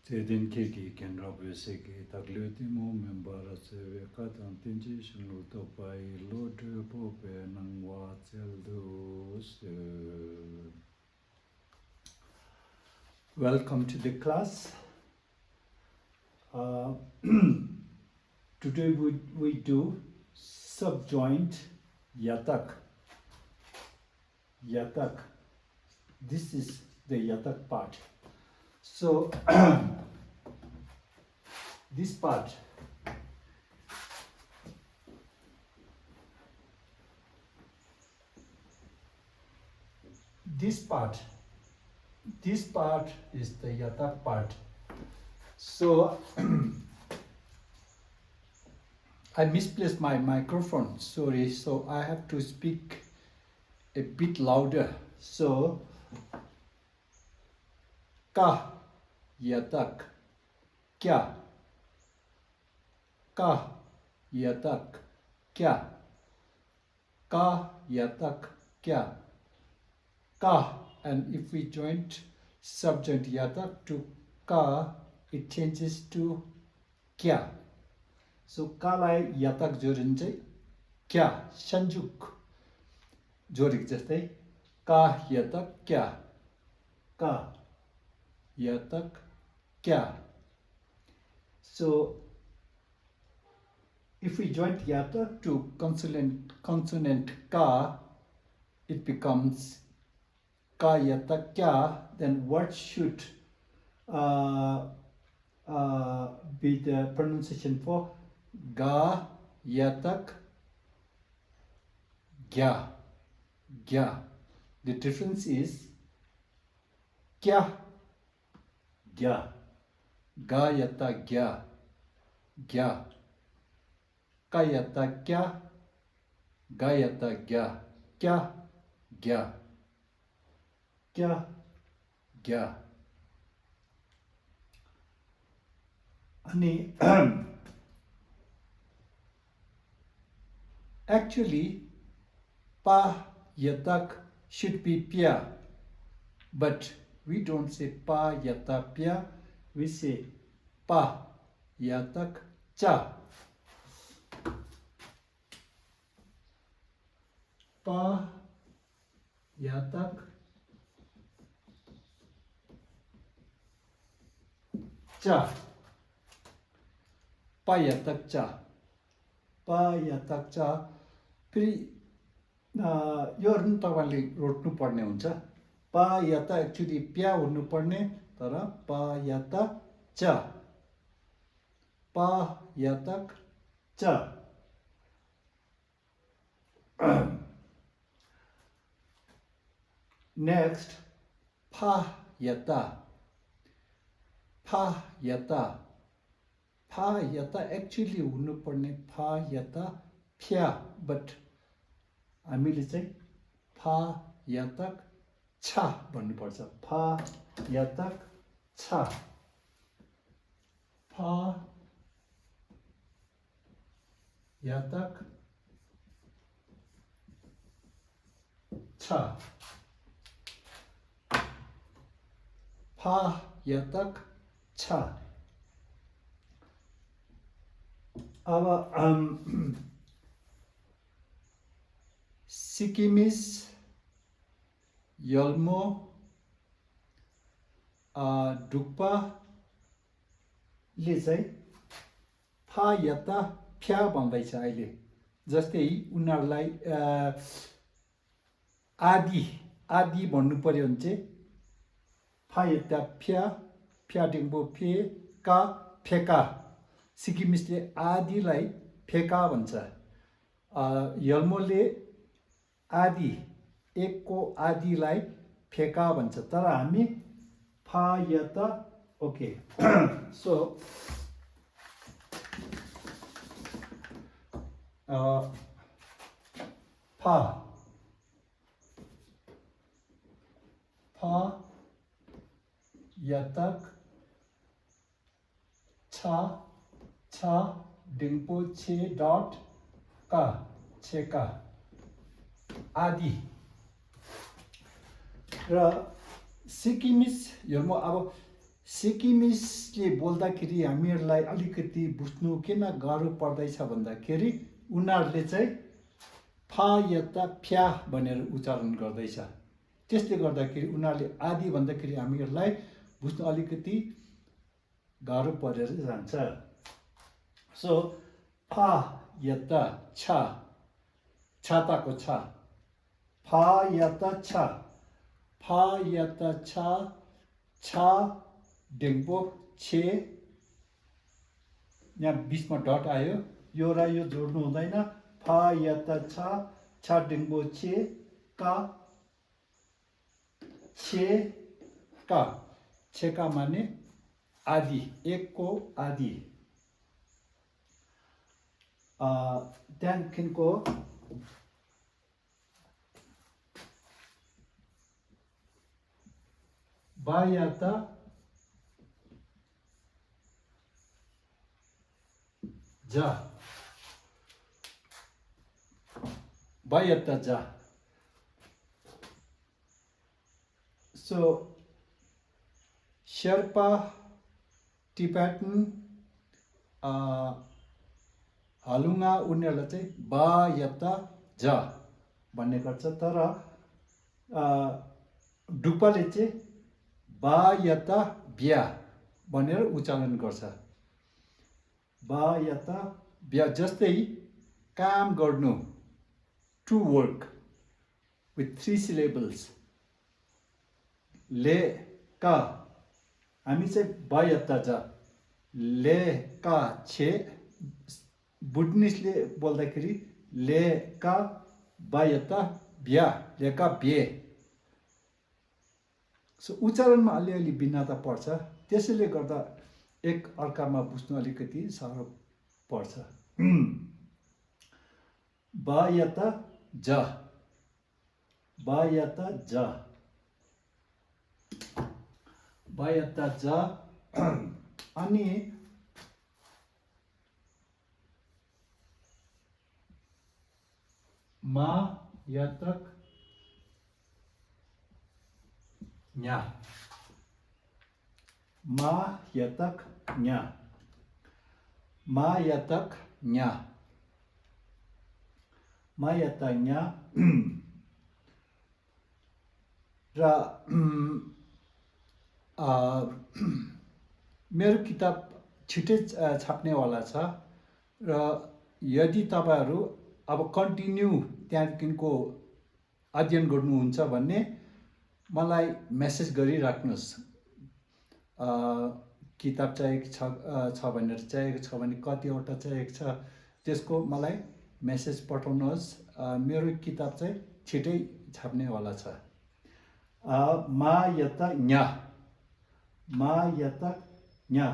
Tedin keki ken rabu seki takluti mo membara se katang tinji shunu to pai lo de pope nangwa tseldo se. Welcome to the class. Today we do subjoint yatak. Yatak. This is the yatak part. So this part is the yatak part. So I misplaced my microphone, sorry, so I have to speak a bit louder. So ka yatak kya, ka yatak kya, ka yatak kya, ka. And if we joint subject yatak to ka, it changes to kya. So ka lai yatak जोडिन चाहिँ क्या संयुक्त जोडेको जस्तै का yatak क्या, का yatak क्या. So if we join yatak to consonant ka, it becomes ka yatak kya. Then what should be the pronunciation for ga yatak gya, gya. The difference is kya gya, ga yatak gya, gya, ka yatak kya, ga yatak gya, kya gya, kya gya. Ani actually pa yatak should be pya, but we don't say pa yatak pya, we say pa yatak cha, pa yatak cha, pa yatak cha, pa yatak cha. फेरि योहरू तपाईले रोट्नु पर्ने हुन्छ. पा याता actually प्या हुनु पर्ने, तर पा याता च, पा यातक च. नेक्स्ट फा याता, फा याता, फा याता एक्चुअली हुनु पर्ने फा याता फ्या, बट हामीले चाहिँ फा यातक छ भन्नुपर्छ. फा यातक छ, फा यातक छ, फा यातक छ. अब सिक्किमिस, यल्मो, डुक्पा ले चाहिँ फा याता फ्या भन्दैछ अहिले. जस्तै उनीहरूलाई आदि भन्नु पर्यो भने चाहिँ फा याता फ्या, फ्या डिङ्बो फे, का फेका. सिक्किमिसले आदिलाई फेका भन्छ. यल्मोले आदि, एकको आदिलाई फेका भन्छ. तर हामी फा याता ओके. सो फा यातक छ डिम्पो छे डट का, छेका, आदि. र सिक्किमिस, यो म अब सिक्किमिसले बोल्दाखेरि हामीहरूलाई अलिकति बुझ्नु किन गाह्रो पर्दैछ भन्दाखेरि उनीहरूले चाहिँ फा यता फ्या भनेर उच्चारण गर्दैछ। त्यसले गर्दाखेरि उनीहरूले आदि भन्दाखेरि हामीहरूलाई बुझ्नु अलिकति गाह्रो परेर जान्छ। सो फा यता छा, छाताको छा, फा यता छा, फा यता छा, छा डेङ्पो छे, यहाँ बिचमा डट आयो, यो र यो जोड्नु हुँदैन। फा यता छा, छा डेङ्पो छे, का छे का, छेका माने आदि, एक को आदि। त्यहाँदेखिको बा यता जा, बा यता जा। सो शेर्पा, टिबेटन, हलुङ्गा उनीहरूलाई चाहिँ बा यता जा भन्ने गर्छ। तर डुक्पाले चाहिँ बा यता ब्या भनेर उच्चारण गर्छ। बा यता ब्या, जस्तै काम गर्नु, टु वर्क विथ 3 syllables, ले का, हामी चाहिँ बा यता जा, ले का छे, बुढ्निसले बोल्दाखेरि ले का बा यता ब्या, ले का ब्ये। सो उच्चारणमा अलिअलि भिन्नता पर्छ, त्यसैले गर्दा एक अर्कामा बुझ्नु अलिकति साह्रो पर्छ। बा यता जा, बा यता जा, बा यता जा। अनि मा यतक न्या, मा यतक न्या, मा यतक न्या, मा यता न्या। र मेरो किताब छिटै छाप्नेवाला छ र यदि तपाईँहरू अब कन्टिन्यू त्यहाँदेखिको अध्ययन गर्नुहुन्छ भने मलाई मेसेज गरिराख्नुहोस्। किताब चाहिएको छ भनेर चाहिएको छ भने कतिवटा चाहिएको छ त्यसको मलाई मेसेज पठाउनुहोस्। मेरो किताब चाहिँ छिटै छाप्नेवाला छ। मा यता न्या, मा यता न्या,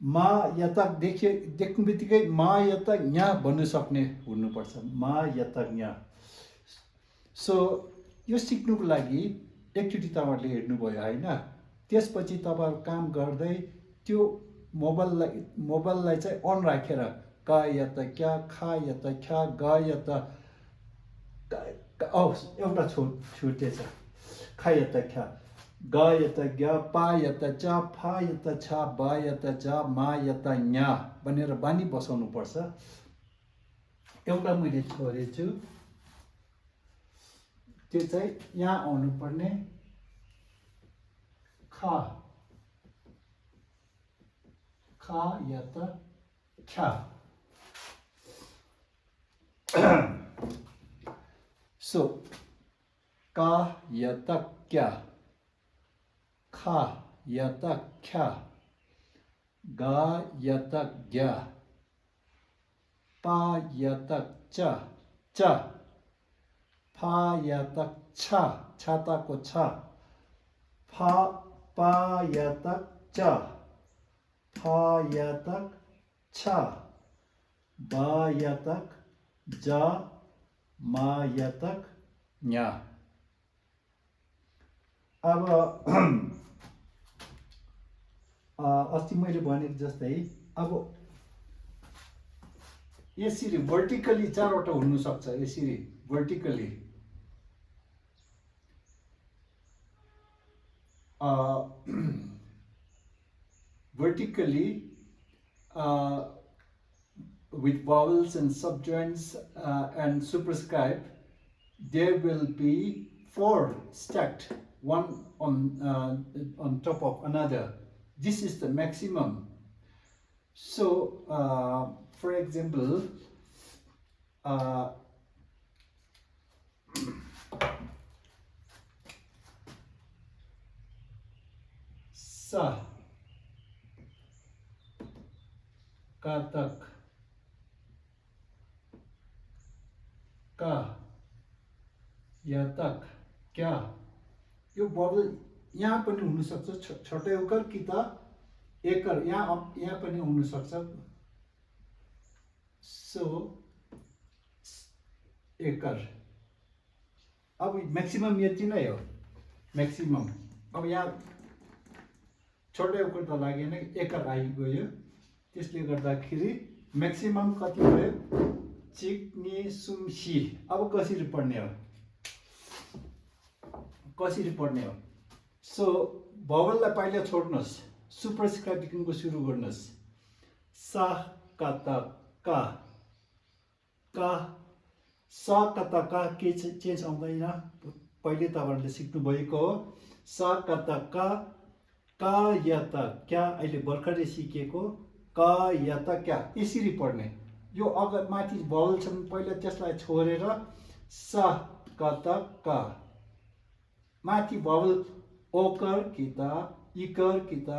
मा यता देख्नु बित्तिकै मा यता न्या भन्नु सक्ने हुनुपर्छ, मा यता न्या। सो यो सिक्नुको लागि एकचोटि तपाईँहरूले हेर्नुभयो होइन, त्यसपछि तपाईँहरू काम गर्दै त्यो मोबाइललाई चाहिँ अन राखेर का यता क्या, खा यता ख्या, ग यता एउटा छुटेछ, खा यता ख्या, ग यता ग्या, पा यता चा, फा यता छा, बा यता जा, मा यता न्या भनेर बानी बसाउनु पर्छ। एउटा मैले छोडेछु, त्यो चाहिँ यहाँ आउनुपर्ने, खा, खा यता ख्या। सो का यता क्या, खा यता ख्या, गा यता ग्या, पा यता चा, चा, फा यता छा, छाताको छा, फा पा यता चा, फा यता छा, बा यता जा, मा यता न्या। अब अस्ति मैले भनेको जस्तै अब यसरी भर्टिकली 4वटा हुनसक्छ, यसरी vertically vertically uh, with vowels and subjoints and superscribe, there will be four stacked, one on top of another. This is the maximum. So, for example, uh, sa, katak, ka, yatak, kya. यो bubble यहाँ पनि हुन सक्छ, छोटो उकार कि त एकर, यहाँ पनि हुन सक्छ. सो एकर. अब मैक्सिमम यति नै हो, मैक्सिमम. अब यहाँ छोटो उकार त लागेन, एकर आइगयो. त्यसले गर्दाखेरि मैक्सिमम कति भयो? चिक्नी सुमसी. अब कसरी पढ्ने हो? कसरी पढ्ने हो? सो भवललाई पहिला छोड्नुहोस्, सुपरस्क्राइबदेखिको सुरु गर्नुहोस्. सा कता का, का सा कता का के चेन्ज आउँदैन, पहिले तपाईहरुले सिक्नु भएको हो. सा कता का यता क्या, अहिले भर्खरै सिकेको का यता क्या, यसरी पढ्ने. यो अगर माथि भवल छन् पहिला त्यसलाई छोडेर सा कता का, माथि भवल ओकर कि त इकर कि त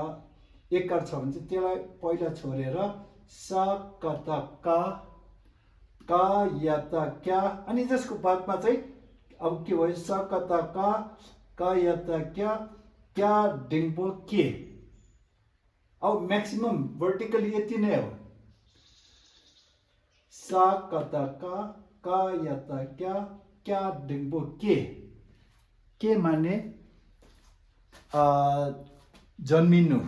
एकर छ भने चाहिँ त्यसलाई पहिला छोडेर सा कता का यता क्या, अनि त्यसको बादमा चाहिँ अब के भयो? सा कता का यता क्या डिङ्बो के. अब मैक्सिमम वर्टिकली यति नै हो. सा कता का यता क्या डिङ्बो के माने जन्मिनु,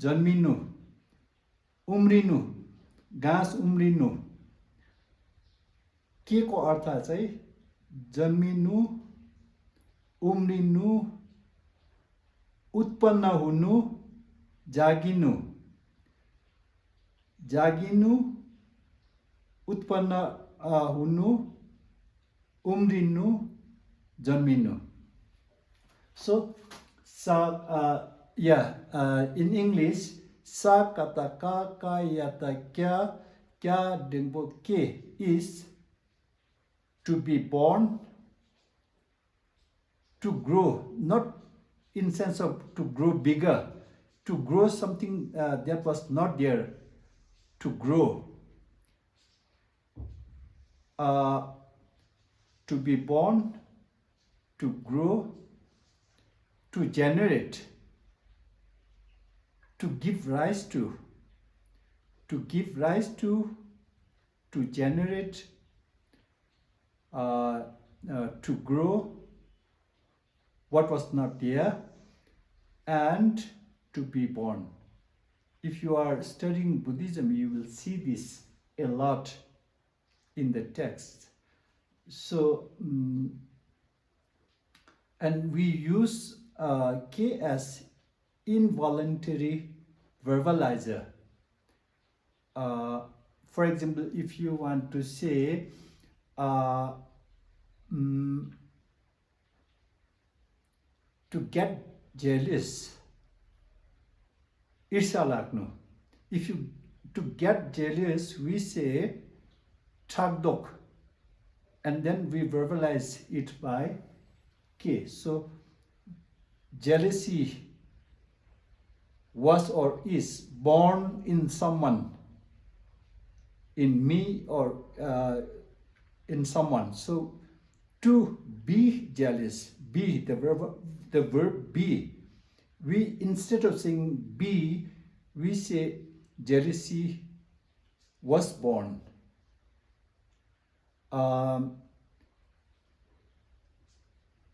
जन्मिनु, उम्रिनु, घाँस उम्रिनु. के को अर्थ चाहिँ जन्मिनु, उम्रिनु, उत्पन्न हुनु, जागिनु, जागिनु, उत्पन्न हुनु, उम्रिनु, जन्मिनु. So, in English, sa kata ka yata kya dingbo ke is to be born, to grow, not in sense of to grow bigger, to grow something that was not there, to grow. To be born, to grow, to generate, to give rise to generate, to grow what was not there, and to be born. If you are studying Buddhism, you will see this a lot in the text. So, and we use K as involuntary verbalizer. For example, if you want to say to get jealous, ईर्ष्या लाग्नु. If you to get jealous, we say ठाकदोक, and then we verbalize it by K. So jealousy was or is born in someone, in me or in someone. So to be jealous, be the verb be. We, instead of saying be, we say jealousy was born.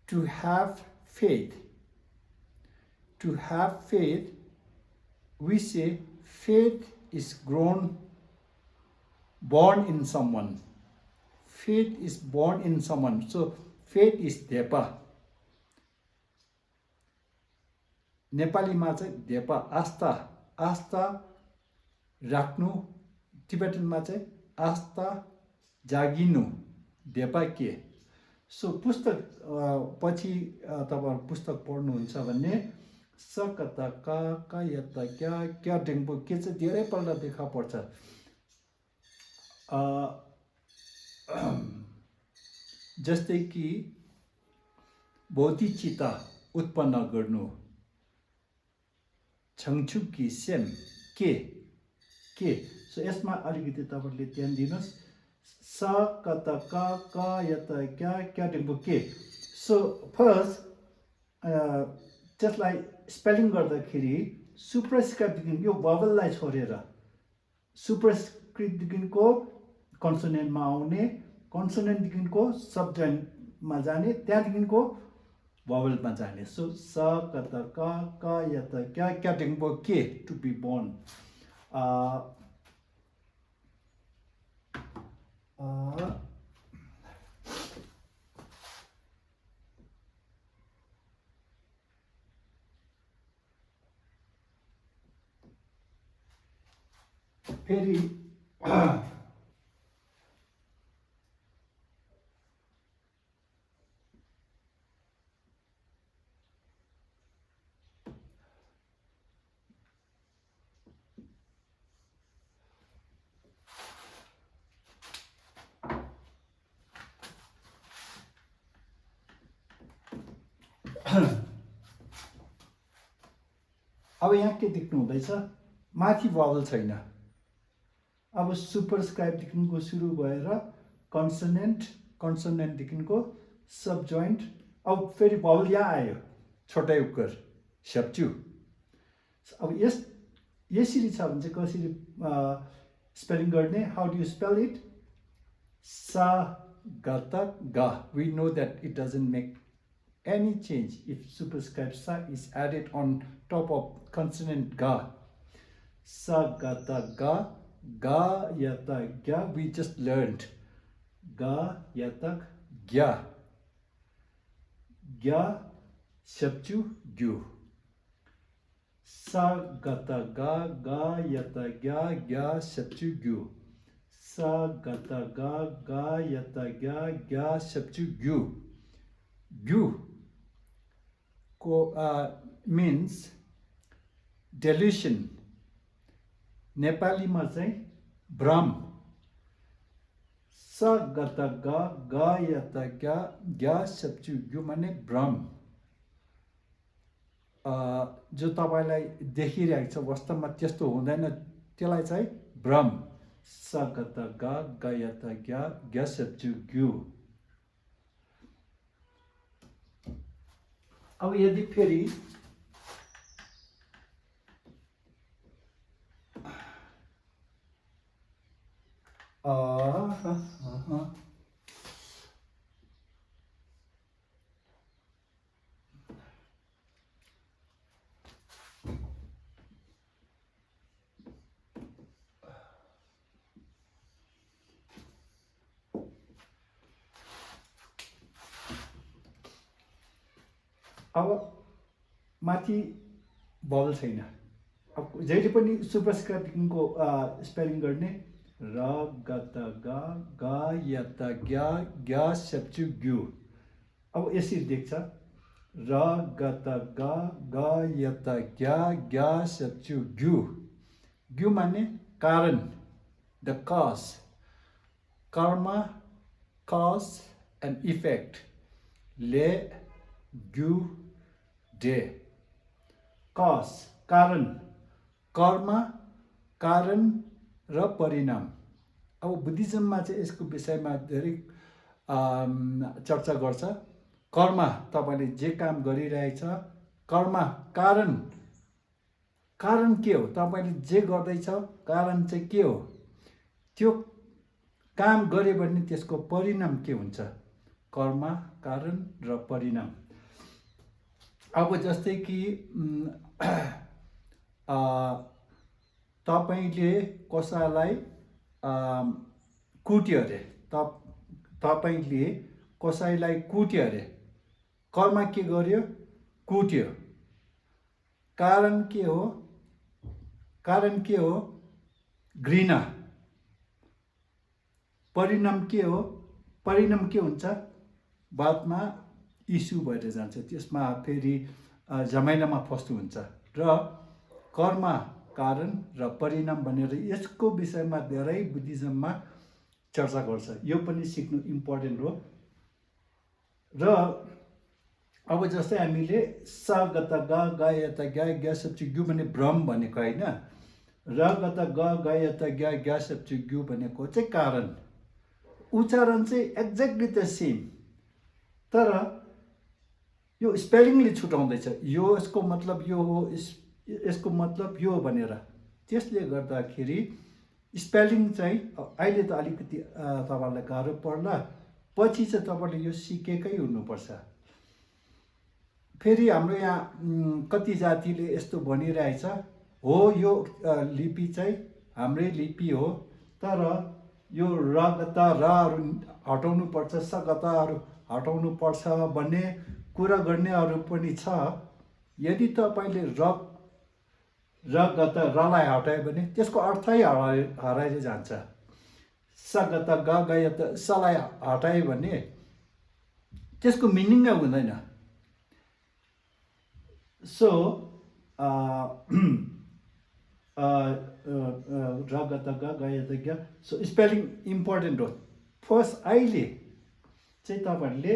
To have faith. To have faith, we say faith is born in someone. Faith is born in someone. So faith is depa. नेपालीमा चाहिँ धेपा आस्था आस्था राख्नु, टिबेटनमा चाहिँ आस्था जागिनु धेपा के। So पुस्तक पछि तपाईँहरू पुस्तक पढ्नुहुन्छ भने स कता का यता क्या डेङ्गो के चाहिँ धेरैपल्ट देखा पर्छ। जस्तै कि बोधिचित्त उत्पन्न गर्नु, छङछुकी सेम के। सो यसमा अलिकति तपाईँले ध्यान दिनुहोस्। स कता का यता क्या डेङ्गो के। सो फर्स्ट त्यसलाई स्पेलिङ गर्दाखेरि सुपरस्क्रिप्टदेखि यो भवललाई छोडेर सुपरस्क्रिप्टदेखिको कन्सोनेन्टमा आउने, कन्सोनेन्टदेखिको सबजोइन्टमा जाने, त्यहाँदेखिको भवलमा जाने। सो स कता का यता क्या डेङ्गो के टु बी बोर्न। फेरि अब यहाँ के देख्नु हुँदैछ, माथि भवल छैन। अब सुपरस्क्राइबदेखिको सुरु भएर कन्सोनेन्टदेखिको सबजोइन्ट, अब फेरि भवल यहाँ आयो, छोटा उक्कर स्याप्चु। अब यसरी छ भने चाहिँ कसरी स्पेलिङ गर्ने, how do you spell it. सा गता गा, we know that it doesn't make any change if superscript sa is added on top of consonant ga. Sa gata ga yata gya, we just learned ga yatak gya shapchu gyu. Sa gata ga yata gya shapchu gyu. Sa gata ga yata gya shapchu gyu. Gyu means delusion. नेपालीमा चाहिँ भ्रम। स गता गा यता ग्या शप्चु ग्यु माने भ्रम। जो तपाईँलाई देखिरहेको छ वास्तवमा त्यस्तो हुँदैन, त्यसलाई चाहिँ भ्रम। स गता गा यता ग्या शप्चु ग्यु। अब यदि फेरि अब माथि भवल छैन। अब जहिले पनि सुपरस्क्रिप्टदेखिको स्पेलिङ गर्ने, र गता गा यता ग्या शप्चु ग्यु। अब यसरी देख्छ, र गता गा यता ग्या शप्चु ग्यु। ग्यु माने कारण, द कज, कर्म, कज एन्ड इफेक्ट। ले ग्यु डे, कज कारण, कर्म कारण र परिणाम। अब बुद्धिज्ममा चाहिँ यसको विषयमा धेरै चर्चा गर्छ। कर्म तपाईँले जे काम गरिरहेछ, कर्म कारण के हो, तपाईँले जे गर्दैछ कारण चाहिँ के हो, त्यो काम गरे भने त्यसको परिणाम के हुन्छ, कर्म कारण र परिणाम। अब जस्तै कि तपाईँले कसैलाई कुट्यो अरे, तपाईँले कसैलाई कुट्यो अरे, कर्म के गर्यो, कुट्यो। कारण के हो? कारण के हो? घृणा। परिणाम के हो? परिणाम के हुन्छ? बादमा इस्यु भएर जान्छ, त्यसमा फेरि झमेलामा फस्नु हुन्छ। र कर्म कारण र परिणाम भनेर यसको विषयमा धेरै बुद्धिज्ममा चर्चा गर्छ। यो पनि सिक्नु इम्पोर्टेन्ट हो। र अब जस्तै हामीले स गत ग ग यत ग ग सप्चु ग्यु भन्ने भ्रम भनेको होइन, र गत ग ग यत ग ग सप्चु ग्यु भनेको चाहिँ कारण। उच्चारण चाहिँ एक्ज्याक्टली द सेम, तर यो स्पेलिङले छुटाउँदैछ। यो यसको मतलब यो हो, यसको मतलब यो भनेर। त्यसले गर्दाखेरि स्पेलिङ चाहिँ अहिले त अलिकति तपाईँलाई गाह्रो पर्ला, पछि चाहिँ तपाईँले यो सिकेकै हुनुपर्छ। फेरि हाम्रो यहाँ कति जातिले यस्तो भनिरहेछ, हो यो लिपि चाहिँ हाम्रै लिपि हो, तर यो र गता रहरू हटाउनु पर्छ, स गताहरू हटाउनु पर्छ भन्ने कुरा गर्नेहरू पनि छ। यदि तपाईँले र गत रलाई हटायो भने त्यसको अर्थै हराएर जान्छ। स गत ग गय त सलाई हटायो भने त्यसको मिनिङै हुँदैन। सो र गत ग गय त ग, सो स्पेलिङ इम्पोर्टेन्ट हो। फर्स्ट अहिले चाहिँ तपाईँहरूले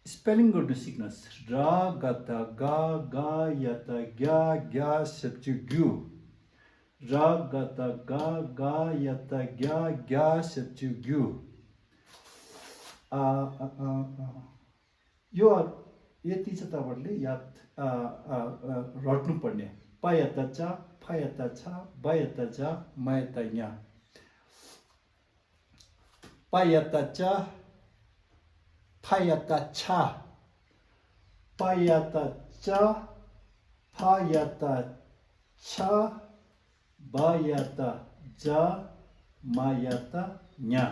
स्पेलिङ गर्नु सिक्नुहोस्। र गत ग ग यत ग ग सप्चु ग्यु, र गत ग ग यत ग ग सप्चु ग्यु। यो यति चाहिँ तपाईँहरूले याद रट्नुपर्ने। पयत च फयत छ बयत ज मयत य। पयत च फयत छ, पयत च फयत छ बयत ज मयत य।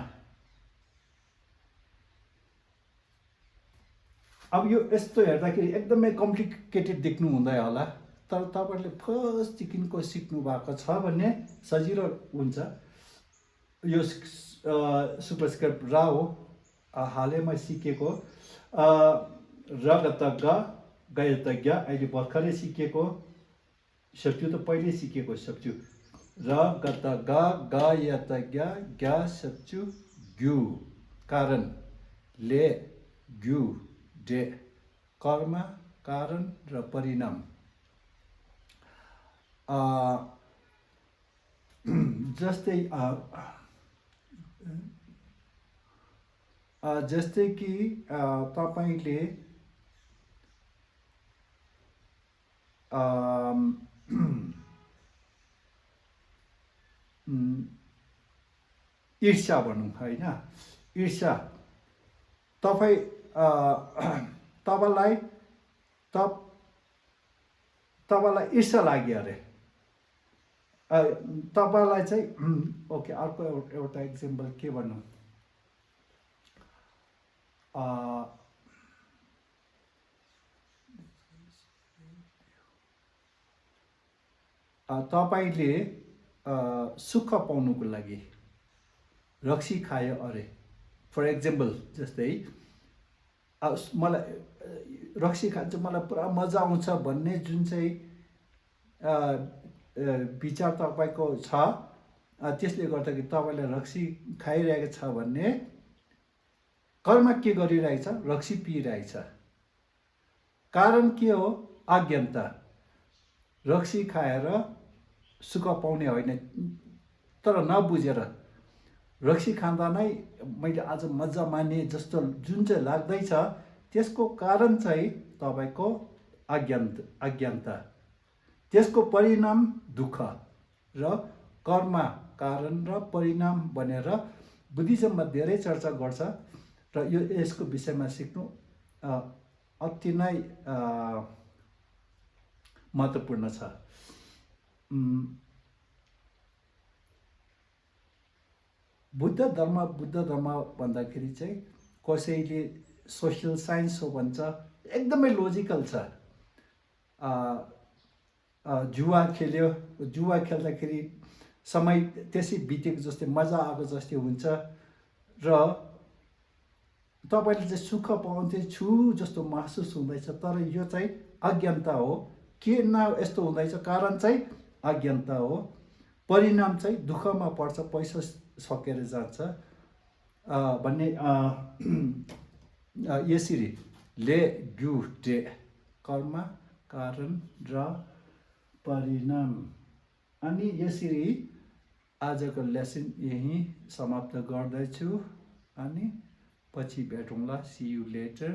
अब यो यस्तो हेर्दाखेरि एकदमै कम्प्लिकेटेड देख्नु हुँदैन होला, तर तपाईँहरूले फर्स्टदेखिको सिक्नु भएको छ भने सजिलो हुन्छ। यो सुपरस्क्रिप्ट र हो, हालैमा सिकेको। र गत ग गय त ग अहिले भर्खरै सिकेको। सप्चु त पहिल्यै सिकेको सप्चु। र गत ग ग यत ग ग सप्चु ग्यु। कारण ले ग्यु डे, कर्म कारण र परिणाम। जस्तै जस्तै कि तपाईँले ईर्ष्या भनौँ होइन, ईर्ष्या तपाईँलाई ईर्ष्या लाग्यो अरे, तपाईँलाई चाहिँ ओके। अर्को एउटा इक्जाम्पल के भनौँ, तपाईँले सुख पाउनुको लागि रक्सी खायो अरे। फर इक्जाम्पल जस्तै मलाई रक्सी खान्छ, मलाई पुरा मजा आउँछ भन्ने जुन चाहिँ विचार तपाईँको छ, त्यसले गर्दाखेरि तपाईँले रक्सी खाइरहेको छ भन्ने कर्म के गरिरहेछ? रक्सी पिइरहेछ। कारण के हो? अज्ञानता। रक्सी खाएर सुख पाउने होइन, तर नबुझेर रक्सी खाँदा नै मैले आज मजा माने जस्तो जुन चाहिँ लाग्दैछ, त्यसको कारण चाहिँ तपाईँको अज्ञानता। त्यसको परिणाम दुःख। र कर्म कारण र परिणाम भनेर बुद्धिज्ममा धेरै चर्चा गर्छ। र यो यसको विषयमा सिक्नु अति नै महत्त्वपूर्ण छ। बुद्ध धर्म भन्दाखेरि चाहिँ कसैले सोसियल साइन्स हो भन्छ, एकदमै लोजिकल छ। जुवा खेल्यो, जुवा खेल्दाखेरि समय त्यसै बितेको जस्तै मजा आएको जस्तै हुन्छ र तपाईँले चाहिँ सुख पाउँथे छु जस्तो महसुस हुँदैछ, तर यो चाहिँ अज्ञानता हो। किन यस्तो हुँदैछ? कारण चाहिँ अज्ञानता हो। परिणाम चाहिँ दुःखमा पर्छ, पैसा सकेर जान्छ भन्ने यसरी ले ग्यु डे कर्म कारण र परिणाम। अनि यसरी आजको लेसन यहीँ समाप्त गर्दैछु अनि पछि भेटौँला। C you letter.